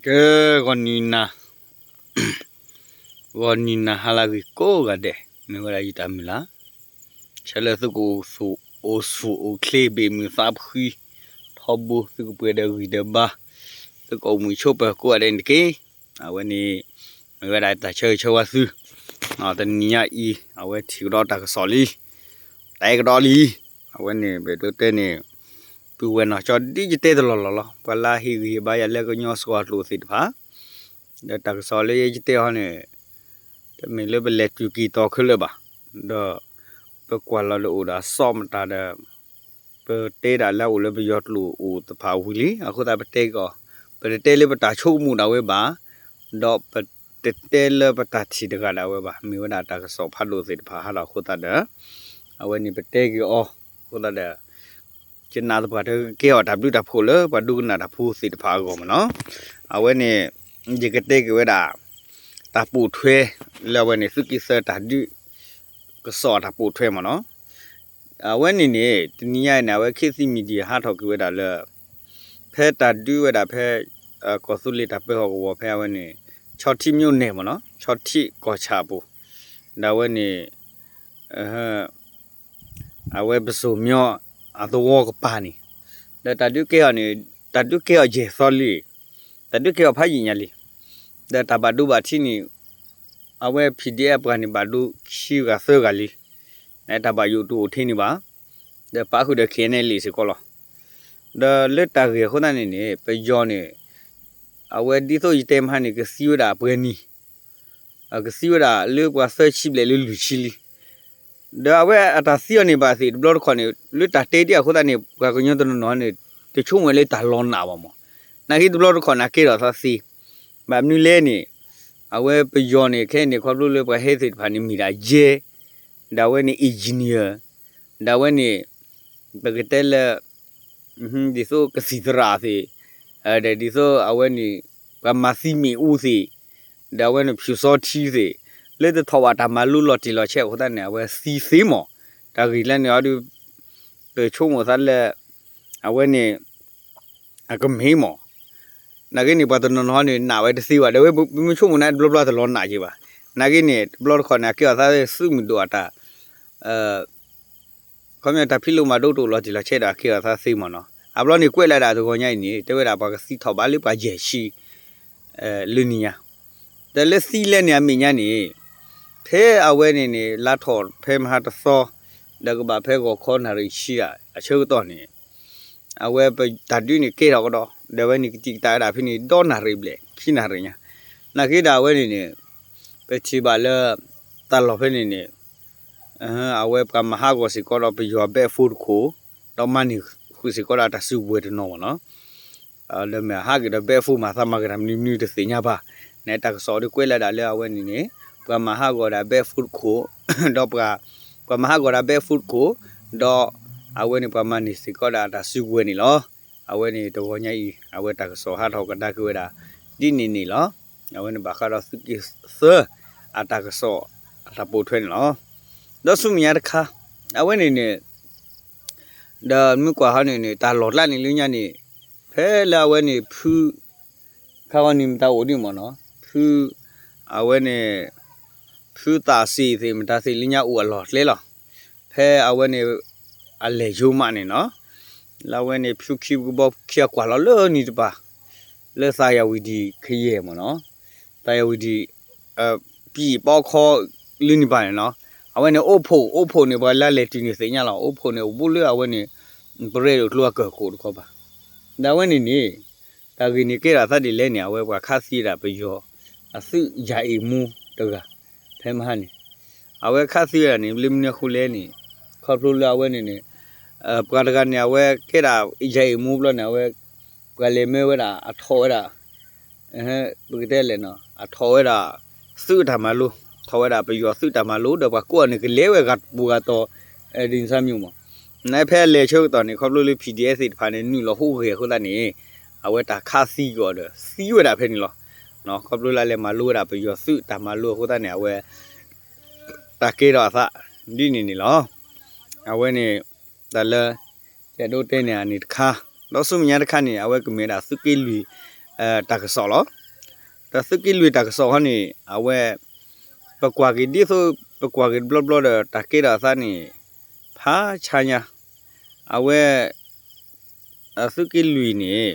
ကဲ ဂီၤနံၤနၤ, ဂီၤနံၤနၤဟါလၢအဂ့ၤကိးဂၤဒဲး, မ့ၢ်ဝဲဒၣ်ယတၢ်မုၢ်လၢ်, ဆၢလၢသုကအိၣ်ဆူၣ်အိၣ်ချ့ ဘ့ၣ်မုၢ်သးဖှံ, ထီဘိသုကပှဲၤဒီးဂံၢ်ဒီးဘါ, သုကအိၣ်မုာ်ဆိးပၢၤကိးဂၤဒဲးန့ၣ်တက့ၢ်. အဝဲန့ၣ် မ့ၢ်ဝဲဒၣ်တၢ်ဆၢဂ့ၤဆၢဝါသု တနံၤညါအံၤ အဝဲထံၣ်ကဒီးတၢ်ကစီၣ်လံ, တၢ်အဲၣ်ကဒီးလံ. အဝဲန့ၣ် ပဒိးတဲန့ၣ် ပုၢ်ဝဲၢ်နီၢ်ကၠီဒ်ယတဲတလီၢ်လီၢ်လီၤ. ပှၤလၢအဟ့ၣ်ဂံၢ်ဟ့ၣ်ဘါယၤလၢကညီစှီၤကျိာ်သ့ၣ်တဖၣ်, ဒီးတၢ်ကစီၣ်လၢယတဲအီၤန့ၣ် တမ့ၢ်လၢပလဲၤတုၤက့ၤတီၤခဲလၢာ်ဘၣ်, ဒီး ပကွၢ်လီၤဒီးအိၣ်ဒီးအစီၣ်မတၤဒီး ပတဲဒၣ်လၢအအိၣ်လၢပယီၤကျိာ်အိၣ်တဖၣ်ဝံၤလံ. အဃိသတးပတဲက့ၤအီၤ, ပတတဲလၢပတၢ်ဆိကမိၣ်ဒၣ်ဝဲဘၣ်, ဒီးပတတဲလၢပတၢ်ထံၣ်တဂၤဒၣ်ဝဲဘၣ်. မ့ၢ်ဝဲဒၣ်တၢ်ကစီၣ်ဖးဒိၣ်သ့ၣ်တဖၣ်ဟးထီၣ်အဃိသတးဒီး အဝဲန့ၣ်ပတဲက့ၤအီၤအဃိသတးဒီး ယနာ်သပှၢ်တၢ်ကကဲအီၤတၢ်ဘျုးတၢ်ဖှိၣ်လၢပှၤဒိကနၣ်တၢ်ဖိသ့ၣ်တဖၣ်အဂီၢ်မ့ၢ်နီၤ. အဝဲန့ၣ် ယကတဲက့ၤဝဲဒၣ် တၢ်ပိာ်ထွဲ လၢအဝဲန့ၣ် သုးက့သၢတၢ်ဒုး ကစီၣ်အတၢ်ပိာ်ထွဲမ့ၢ်နီၤ. အဝဲန့ၣ်န့ၣ် တနံၤညါအံၤန့ၣ် အဝဲ ခေတ်သစ် Media ဟးထီၣ်က့ၤဝဲဒၣ်လၢ ဖဲတၢ်ဒုးဝဲဒၣ်ဖဲ ကီၢ်သူလ့ၤတၢ်ပၢဟီၣ်ကဝီၤဖဲအဝဲန့ၣ် ခၠီထံး မြို့နယ် မ့ၢ်နီၤ, ခၠီထံးကီၢ်ဆၣ်အပူၤ, ဒီးအဝဲန့ၣ် အဝဲပစိၤမညီအသဝီကပၤန့ၣ်, ဒီးတၢ်ဒုးကဲအီၤန့ၣ် တၢ်ဒုးကဲအီၤယဲၢ်သီလံ, တၢ်ဒုးကဲအီၤဖးယံာ်ညါလံ. ဒီးတၢ်ဘၣ်ဒိဘၣ်ထံးန့ၣ် အဝဲ P D F ပှၤန့ၣ် ဘၣ်ဒိခံဂၤသၢဂၤလံ, တၢ်ဘၣ်ယိၣ်တအိၣ်ထဲန့ၣ်ဘၣ်, ဒီးပာ်ဃုာ်ဒီး K N L A စ့ၢ်ကီးလီၤ. ဒီးလၢတၢ်ဂ့ၢ်အဃိသတးန့ၣ်န့ၣ် ပယီၤန့ၣ် အဝဲဒ်သိးယတဲမဟါန့ၣ် ကသံဝဲဒၣ်ပှဲၤနံၣ် ကသံဝဲဒၣ်လၢပှၤသၢဆံဘျဲၣ်လၢလွံၢ်ဆံလံ. ဒီးအဝဲအတၢ်သံအီၤန့ၣ်ဘၣ်သ့ၣ်တဘျီတခီၣ်န့ၣ် လၢတၢ်တဲဒ်အဃိသတးန့ၣ် ပှၤကညီတနီၤနီၤန့ၣ် တဆိကမိၣ်လၢတၢ်လီၤနးဘၣ်မး, နာ်က့တဘျီတခီၣ်န့ၣ် အကဲထီၣ်သးသ့, ဘၣ်မနုၤလဲၣ်န့ၣ် အဝဲပယီၤန့ၣ် ခဲအံၤန့ၣ် ခီဖျိလၢပှၤဟဲသ့ၣ်တဖၣ်န့ၣ် မ့ၢ်ဒၣ်ယဲ ဒီးအဝဲန့ၣ် engineer ဒီးအဝဲန့ၣ် ပကတဲလၢ ဒ်သိးကသံၣ်သရၣ်သ့ၣ်, ဒီးဒ်သိးအဝဲန့ၣ် ပှၤမၤသံမ့ၣ်အူသ့ၣ်, ဒီးအဝဲန့ၣ် ဖၠူၣ်စီထံသ့ၣ်, လၢတထီၣ်ဘၣ်တၢ်မၤလိလီၤတံၢ်လီၤဆဲးအဃိသတးန့ၣ် အဝဲသံသ့မး, တၢ်ဂ့ၢ်လၢန့ၣ်အီၤဒုး ပဆိကမိၣ်သးလၢ အဝဲန့ၣ် အကမ့ၢ်မး နာ်က့န့ၣ် ပှၤတနီၤနီၤန့ၣ် နာ်ဝဲတသ့ဘၣ်, ဒီးဝဲပမ့ၢ်ဆိကမိၣ်န့ၣ် တဘျီဘျီတလီၤနာ်က့ဘၣ်. နာ်က့န့ၣ် တဘျီတခီၣ်န့ၣ် အကဲအီၤသးသုးမုၢ်ဒိၣ်အတၢ် ခီပညီတၢ်ဖံးလိမၤဒိတအိၣ်လီၤတံၢ်လီၤဆဲးဒီး အကဲအီၤသးသ့မးနီၤ. အဘျီန့ၣ်ကွဲးလၢဒၣ်တဂီၤညါအံၤန့ၣ် တဲဝဲဒၣ်ပှၤကသံထီၣ်ဘးလၢပှၤယဲၢ်ဆံ လၢနံၤညါ, ဒီးလၢသံလဲၣ်န့ၣ် အမဲာ်ညါန့ၣ် ဖဲအဝဲန့ၣ်န့ၣ် လါထီၣ်ဖဲမဟါတသီ ဒီးကဘၣ်ဖဲဂီၤခီနၣ်ရံၣ်ဆံအဆၢကတီၢ်န့ၣ် အဝဲပတၢ်ဒုးန့ၣ်ကဲထီၣ်ကဒီး ဒီးအဝဲန့ၣ်ကတံာ်ကတာ်ဝဲဒၣ်ဖဲန့ၣ် ဒီနၣ်ရံၣ်ဘျဲၣ် ခံနၣ်ရံၣ်ညါ, နာ်က့ဒီးအဝဲန့ၣ်န့ၣ် ပထံၣ်ဘၣ်လၢ တၢ်လီၢ်ဖဲန့ၣ်န့ၣ် အဝဲပှၤမၤဟးဂီၤစ့ၢ်ကီးဒီးပယီၤ backhoe တခိၣ်, ဒီးမၤန့ၢ်ဃုာ်စ့ၢ်ကီးဒီးတၢ်စုကဝဲၤတနီၤမးနီၤ. ဒီးမ့ၢ်ဟးက့ၤဒီး backhoe မၤသးမၤက့ၤတၢ်မနုၤမနုၤတသ့ၣ်ညါဘၣ်. န့ၣ်တၢ်ကစီၣ်ဒုးကွဲးလၢဒၣ်လၢအဝဲန့ၣ်န့ၣ် ပှၤမၤဟးဂီၤဒၣ် backhoe တခိၣ်, ဒီးပှၤ ပှၤမၤဟးဂီၤဒၣ် backhoe တခိၣ်, ဒီးအဝဲန့ၣ်ပှၤမၤန့ၢ်စ့ၢ်ကီးဒၣ်တၢ်စုကဝဲၤန့ၣ်လီၤ. အဝဲန့ၣ်တဂီၤညါအံၤ အဝဲတၢ်ကစီၣ်ဟးထီၣ်ကဒါက့ၤဝဲဒၣ် ဒ်န့ၣ်န့ၣ်လီၤ. အဝဲန့ၣ်ဘၣ်ဃးဒီးသုးက့သၢ အတၢ်ကစီၣ် အတၢ်ပိာ်ထွဲန့ၣ်လီၤ. ဒီးဆူမဲာ်ညါတခါ အဝဲန့ၣ်န့ၣ် ဒီးမ့ၢ်ကွၢ်ဟီန့ၣ်န့ၣ် တၢ်လီၢ်ကျါန့ၣ်လၢညါန့ၣ် ဖဲလၢအဝဲန့ၣ်ဖု ခါဂီၤန့ၣ်မတၤအိၣ်ဒံးမးနီၤ ဖု အဝဲန့ၣ် ဖုသးစံးသ့ၣ်မတၤသ့ၣ်လၢညါအိၣ်အလီၢ်ကျဲလီၤ. ဖဲအဝဲန့ၣ် အလဲၤယိမးန့ၣ်နီၤ လၢအဝဲန့ၣ် ဖုခံပကဘီခံအကွၢ်လီၤလၢနံၤတပၤ လၢသးယၤဝံၤဒံးခယဲၢ်မးနီၤ သးယၤဝံၤဒံး ပံၣ်ပီခီလၢနံၤပၤန့ၣ်နီၤ အဝဲန့ၣ်အိၣ်ဖှိၣ် အိၣ်ဖှိၣ်န့ၣ် ပှၤလၢလဲၤတုၤန့ၣ်သ့ၣ်ညါလီၤ အိၣ်ဖှိၣ်န့ၣ် အိၣ်ဘူးလၢအဝဲန့ၣ် ပရဲၣ်ဒိၣ်ကျိအကၢၢ်ခိၣ်တခီဘၣ်. ဒီးအဝဲန့ၣ်န့ၣ် တၢ်ဂ့ၢ်န့ၣ်ကဲထီၣ်သးဒ်လဲၣ်န့ၣ် အဝဲပှၤခးသံဒၣ်ပယီၤ အသုးယၤအ့ၣ်မူတဂၤ ဖဲမဟါန့ၣ် အဝဲခးသံဝဲဒၣ်န့ၣ် လၢမနုၤအဃိလဲၣ်န့ၣ် ခီဖျိလၢအဝဲန့ၣ်န့ၣ် ပှၤတဂၤန့ၣ် အဝဲကဲဒၣ်ယၤအ့ၣ်မူဘျီန့ၣ် အဝဲ ပှၤလဲၤမၢဝဲဒၣ် အထီၣ်ဝဲဒၣ် ပကတဲလဲၣ်နီၤ အထီၣ်ဝဲဒၣ် သုးတၢ်မၤလိ ထီၣ်ဝဲဒၣ်ပယီၤသုးတၢ်မၤလိ ဒီးပှၤကိးအီၤန့ၣ် ကလဲၤဝဲဂၤတပူၤဂၤတီၤ ဒ်န့ၣ်သးမံၤမး နဖဲလဲၤဆၢကတီၢ်န့ၣ် ခီဖျိလၢ P D F သ့ၣ်တဖၣ်န့ၣ် နုာ်လီၤဟူးဂဲၤအဃိသတးန့ၣ် အဝဲတၢ်ခးသံက့ၤအီၤဒီး သံဝဲဒၣ်ဖဲန့ၣ်လီၤ. ခီဖျိလၢလဲၤမၤလိဝဲဒၣ်ပယီၤသုးတၢ်မၤလိအဃိသတးန့ၣ် အဝဲ တၢ်ကဲထီၣ်အသး ဒ်န့ၣ်န့ၣ်လီၤ. အဝဲန့ၣ် တၢ်လၢ ယအဲၣ်ဒိးတဲန့ၣ်အန့ၣ်တခါ ဒီးဆူမဲာ်ညါတခါန့ၣ် အဝဲကမ့ၢ်ဝဲဒၣ်သုးက့လွံၢ် တၢ်ကစီၣ်လီၤ. ဒီးသုးက့လွံၢ်တၢ်ကစီၣ်ခီန့ၣ် အဝဲ ပကွၢ်က့ၤဒ်သိး ပကွၢ်က့ၤတဘျီဘျီဒီး တၢ်ကဲထီၣ်အသးန့ၣ် ဖးဆါညါ, အဝဲ သုးက့လွံၢ်န့ၣ်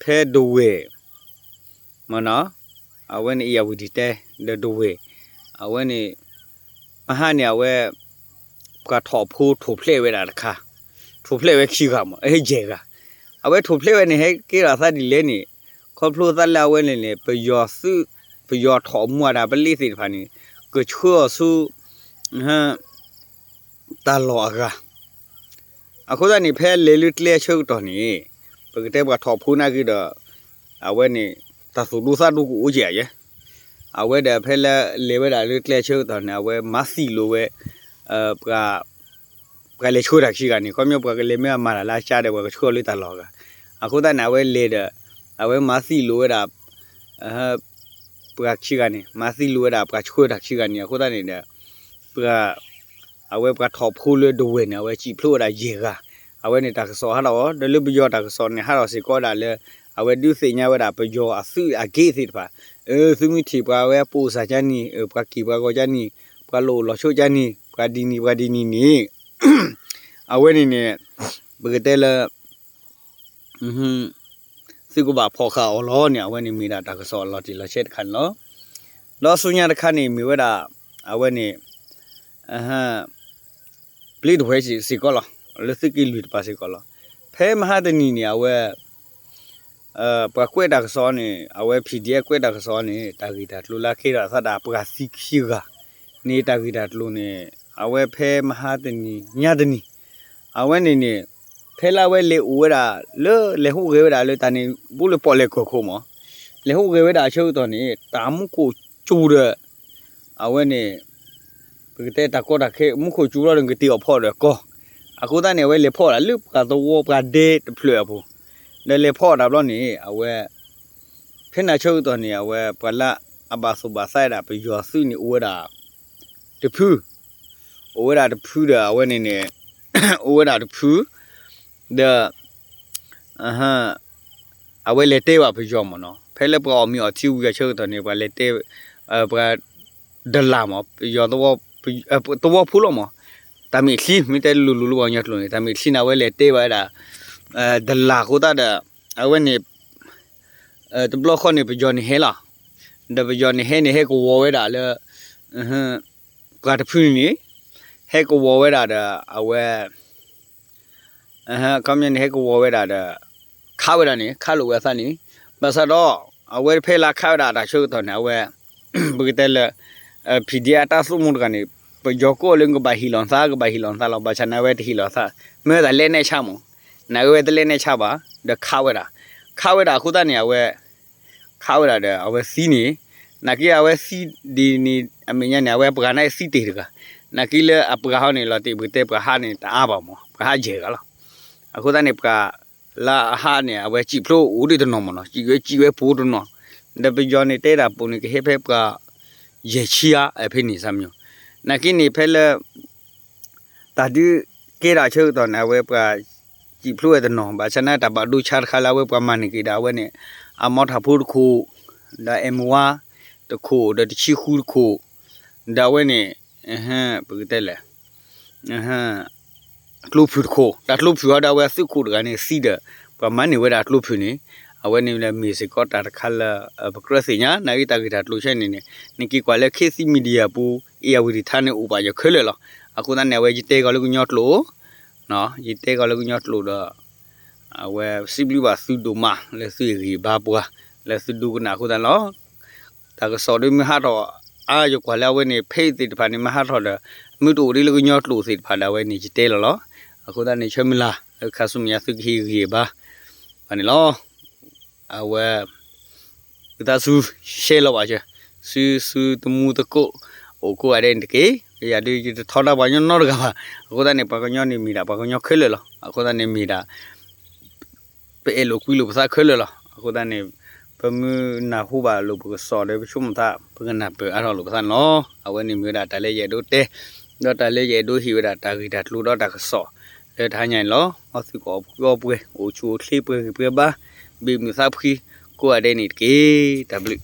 ဖဲဒဝဲၢ် မ့ၢ်နီၤ, အဝဲန့ၣ် အ့ၣ်ယၣ်ဝတံၣ်တဲ ဒီးဒဝဲၢ်, အဝဲန့ၣ် မဟါန့ၣ် အဝဲ ပှၤထီၣ်ဖိထိၣ်ဖျဲးဝဲဒၣ်တခါ, ထိၣ်ဖျဲးဝဲခံဂၤမး ယဲၢ်ဂၤ, အဝဲထိၣ်ဖျဲးဝဲန့ၣ် ဟဲကဲထီၣ်အသးဒ်လဲၣ်န့ၣ် ခီဖျိသးလၢအဝဲန့ၣ်န့ၣ် ပယီၤသုး ပယီၤထီၣ်မူအတၢ်ပလ့သ့ၣ်တဖၣ်န့ၣ် ကဆှၢအီၤဆူ တၢ်လီၢ်အဂၤ အဃိသတးန့ၣ် ဖဲလဲၤလၢကျဲဆၢကတီၢ်န့ၣ် ပကတဲပှၤထီၣ်ဖိနာ်က့ဒီး အဝဲန့ၣ် တၢ်သူၣ်ဒူသးဒူကအိၣ်ကဲယဲ, အဝဲဒီးဖဲလၢလဲၤဝဲဒၣ်လၢကျဲဆၢကတီၢ်န့ၣ် အဝဲမၤသံလိာ်ဝဲ ပှၤလဲၤဆှၢတၢ်ခံဂၤန့ၣ် ခီပညီပှၤကလဲၤမ့ၢ်အမၤတၢ်လၢအကါဒီး ပှၤကဆှၢအီၤလၢတၢ်လီၢ်အဂၤ, အဃိသတးန့ၣ် အဝဲလဲၤဒီး အဝဲမၤသံလိာ်ဝဲဒၣ် ပှၤခံဂၤန့ၣ် မၤသံလိာ်ဝဲဒၣ်ပှၤဆှၢတၢ်ခံဂၤန့ၣ် အဃိသတးန့ၣ်ဒီး ပှၤ အဝဲပှၤထီၣ်ဖိလၢဒဝဲၢ်န့ၣ် အဝဲစံၣ်ဖျိးဝဲဒၣ်ယဲၢ်ဂၤ, အဝဲန့ၣ်တၢ်ကစီၣ်ဟးထီၣ်အီၤ ဒီးလၢပယီၤတၢ်ကစီၣ်န့ၣ် ဟးထီၣ်စ့ၢ်ကီးဒၣ်လၢ အဝဲဒုးသ့ၣ်ညါဝဲဒၣ်ပယီၤအသုးအဂ့ၢ်သ့ၣ်တဖၣ်, သုမ့ၢ်ထံၣ်ပှၤဝဲပိာ်စၢ်ကါန့ၣ် ပှၤက့ၢ်ပှၤဂီၤကါန့ၣ် ပှၤလီၤအိၣ်လီၤဆိးကါန့ၣ် ပှၤဒ်န့ၣ်ပှၤဒ်န့ၣ်န့ၣ် အဝဲန့ၣ်န့ၣ် ပကတဲလၢ သုကဘၣ်ဖီၣ်ဃာ်အီၤလီၤန့ၣ် အဝဲန့ၣ်မ့ၢ်ဒၣ်တၢ်ကစီၣ်အလီၤတံၢ်လီၤဆဲးတခါန့ၣ်လီၤ. ဒီးဆူညါတခါန့ၣ် မ့ၢ်ဝဲဒၣ် အဝဲန့ၣ် ပျ့ၤတဝဲၢ်စ့ၢ်ကီးလီၤ. လၢသုးက့လွံၢ်တပၤစ့ၢ်ကီးလီၤ. ဖဲမဟါတနံၤန့ၣ် အဝဲ ပှၤကွဲးတၢ်ကစီၣ်န့ၣ် အဝဲ PDF ကွဲးတၢ်ကစီၣ်န့ၣ် တၢ်ဂ့ၢ်တၢ်ကျိၤလၢအကဲထီၣ်အသးဒၣ်ပှၤသံခံဂၤန့ၣ် တၢ်ဂ့ၢ်တၢ်ကျိၤန့ၣ် အဝဲဖဲမဟါတနံၤညါတနံၤ အဝဲန့ၣ်န့ၣ် ဖဲလၢအဝဲလဲၤအိၣ်ဝဲဒၣ်လၢ လဲၤဟူးဂဲၤဝဲဒၣ်လၢတၢ်န့ၣ် ဘူးလၢပီၣ်လဲၣ်ကီၢ်ခိၣ်မး လဲၤဟူးဂဲၤဝဲဒၣ်အဆၢကတီၢ်န့ၣ် တၢ်မူခိၣ်စူၤဒီး အဝဲန့ၣ် ပကတဲတၢ်ကီတၢ်ခဲ မူခိၣ်စူၤလီၤဒီး ကတ့ၤအီၣ်ဖီၣ်ဒီးကီၢ်, အဃိသတးန့ၣ် အဝဲလဲၤဖီၣ်ဒၣ်လၢပှၤသဝီပှၤဒဲတဖျၢၣ်အပူၤ, ဒီးလဲၤဖီၣ်အီၤတဘျီန့ၣ် အဝဲ ဖဲန့ၣ်အဆၢကတီၢ်န့ၣ် အဝဲပှၤလၢအဘၣ်သူၣ်ဘၣ်သးဝဲဒၣ်ပယီၤသုးန့ၣ် အိၣ်ဝဲဒၣ်တဖု, အိၣ်ဝဲဒၣ်တဖုဒီး အဝဲန့ၣ်န့ၣ် အိၣ်ဝဲဒၣ်တဖု ဒီး အဝဲလဲၤတဲဘၣ်ပယီၤမးနီၤ, ဖဲလၢပှၤအီၣ်မ့ၤအီထံဝံၤအဆၢကတီၢ်န့ၣ် ပှၤလဲၤတဲ ပှၤ ဒလၣ်မး ပယီၤ သဝီဖိလီၤမး, တၢ်မ့ၢ်ချံ မ့ၢ်တဲလိၤလိၤလၢပှၤကညီကျိာ်န့ၣ် တၢ်မ့ၢ်ချံန့ၣ် အဝဲလဲၤတဲဘၣ်ဝဲဒၣ် ဒလၣ်အဃိသတးဒီး အဝဲန့ၣ် တဘျီဃီန့ၣ် ပယီၤန့ၣ်ဟဲလီၤ, ဒီးပယီၤန့ၣ်ဟဲန့ၣ် ဟဲကဝီၤဝဲဒၣ်လၢ ပှၤတဖုန့ၣ်န့ၣ် ဟဲကဝီၤဝဲဒၣ်ဒီး အဝဲ ခီပညီန့ၣ် ဟဲကဝီၤဝဲဒၣ်ဒီး ခးဝဲဒၣ်န့ၣ် ခးလိာ်ဝဲအသးန့ၣ်, ဘၣ်ဆၣ်ဒီး အဝဲဖဲလၢခးဝဲဒၣ်တၢ်ဆၢကတီၢ်န့ၣ် အဝဲ ပကတဲလၢ PDF အတၢ်သိၣ်မူတဂၤန့ၣ် ပယီၤကိးလၢကဘၣ်ဟ့ၣ်လီၤသး ကဘၣ်ဟ့ၣ်လီၤသးလီၤ, ဘၣ်ဆၣ်န့ၣ် အဝဲတဟ့ၣ်လီၤသး, မ့ၢ်ဝဲဒၣ်လဲနဲၣ်ဆါမး, နာ်က့ဝဲတလဲနဲၣ်ဆါဘၣ်, ဒီးခးဝဲဒၣ်, ခးဝဲဒၣ်အဃိသတးန့ၣ် အဝဲ ခးဝဲဒၣ်ဒီး အဝဲသံန့ၣ်, နာ်က့အဝဲသံဒ်န့ၣ် အမဲာ်ညါန့ၣ် အဝဲပှၤန့ၣ်သံတ့ၢ်တဂၤ, နာ်က့လၢအပှၤဟီန့ၣ် လီၤတ့ၢ်ပကတဲပှၤဟးန့ၣ် တအါဘၣ်မး ပှၤဟးယဲၢ်ဂၤလီၤ, အဃိသတးန့ၣ် ပှၤလၢအဟးန့ၣ် အဝဲစံၣ်ဖျိအိၣ်ဒ်တနီၤမးနီၤ, စံၣ်ဝဲစံၣ်ဝဲပူၤတနီၤ, ဒီးပယီၤန့ၣ်တဲဒၣ်ပူၤန့ၣ် ကဟဲဖဲပှၤ ယဲၢ်ဆံဧါ ဖဲန့ၣ်စၢ်မညီ, နာ်က့န့ၣ် ဖဲလၢ တၢ်ဒုးကဲထီၣ်အဆၢကတီၢ်န့ၣ် အဝဲပှၤစံၣ်ဖျိဝဲတနီၤ, ဘၣ်ဆၣ်န့ၣ် တၢ်ဘၣ်ဒိဆါတခါလၢအဝဲပှၤမၤန့ၢ်က့ၤဒၣ်အဝဲန့ၣ် အမီထးဖိတခိၣ်, ဒီး M one တခိၣ်, ဒီးတဆံဃုတခိၣ်, ဒီးအဝဲန့ၣ် ပကတဲလဲၣ် ကျိဖုၣ်တခိၣ်, တၢ်ကျိဖုၣ်ဟီဒီး အဝဲသုးခိၣ်တဂၤန့ၣ်သံဒီး ပှၤမၤန့ၢ်ဝဲဒၣ်ကျိဖုၣ်န့ၣ်, အဝဲန့ၣ်မ့ၢ်စ့ၢ်ကီးတၢ်တခါလၢ ပကြၢးသ့ၣ်ညါ, နာ်က့တၢ်ဂ့ၢ်တၢ်ကျိၤဆဲန့ၣ်န့ၣ် နက့ၤကွၢ်လၢ ခေတ်သစ် Media ပူၤ အ့ၣ်ယၣ်ဝတံၣ်ထါန့ၣ် အိၣ်ဘၣ်ယခဲလၢာ်လီၤ. အဃိသတးန့ၣ် အဝဲယတဲကီးလၢကညီကျိာ် ယတဲကီးလၢကညီကျိာ်ဒီး အဝဲစံးဘျုးဘၣ်သုဒိၣ်မး လၢသုအဂံၢ်အဘါပှၤ လၢသုဒိကနၣ်အဃိသတးလီၤ. တၢ်ကစီၣ်ဒုးမ့ၢ်ဟးထီၣ်အါ ယကွၢ်လၢအဝဲန့ၣ် ဖဲသ့ၣ်တဖၣ်န့ၣ် မ့ၢ်ဟးထီၣ်ဒီး မ့ၢ်တအိၣ်ဒ်လၢကညီကျိာ်သ့ၣ်တဖၣ်ဒီး အဝဲန့ၣ်ယတဲလီၤလီၤ. အဃိသတးန့ၣ် ဆၢမုၢ်လၢ် လၢခါဆူမဲာ်ညါသုကဟ့ၣ်ဂံၢ်ဟ့ၣ်ဘါ ဘၣ်န့ၣ်လီၤ. အဝဲ ပသးဆူ share လီၤဘၣ်စၢၤ ဆူ ဆူသမူသကိး အိၣ်ကိးဂၤဒဲးန့ၣ်တက့ၢ်. ယၤဒုးယတထီဒါပှၤကညီနီတဂၤဘၣ်. အဃိသတးန့ၣ် ပှၤကညီန့ၣ်မ့ၢ်ဒၣ်ပှၤကညီခဲလၢာ်လီၤ. အဃိသတးန့ၣ်မ့ၢ်ဒၣ် ပအဲၣ်လိာ်ကွံလိာ်ပသးခဲလၢာ်လီၤ. အဃိသတးန့ၣ် ပမ့ၢ်နၢ်ဟူဘၣ်လိာ်ပကစီၣ်ဒီး ပဆိကမိၣ်သး ပကနၢ်ပၢၢ်အါထီၣ်လိာ်ပသးန့ၣ်လီၤ. အဝဲန့ၣ်မ့ၢ်ဝဲဒၣ်တၢ်လၢယအဲၣ်ဒိးတဲ ဒီးတၢ်လၢယအဲၣ်ဒိးဟ့ၣ်ဝဲဒၣ်တၢ်ဂ့ၢ်တၢ်ကျိၤဒီးတၢ်ကစီၣ် လၢတဟါညါန့ၣ်လီၤ. မ်သုကအိၣ်ဖှိၣ်အီပှဲၤ အိၣ်ဆူၣ်အိၣ်ချ့ပှဲၤဂံၢ်ပှဲၤဘါ ဘ့ၣ်မုာ်သးဖှံ ကိးဂၤဒဲးန့ၣ်တက့ၢ်. တၢ်ဘျုး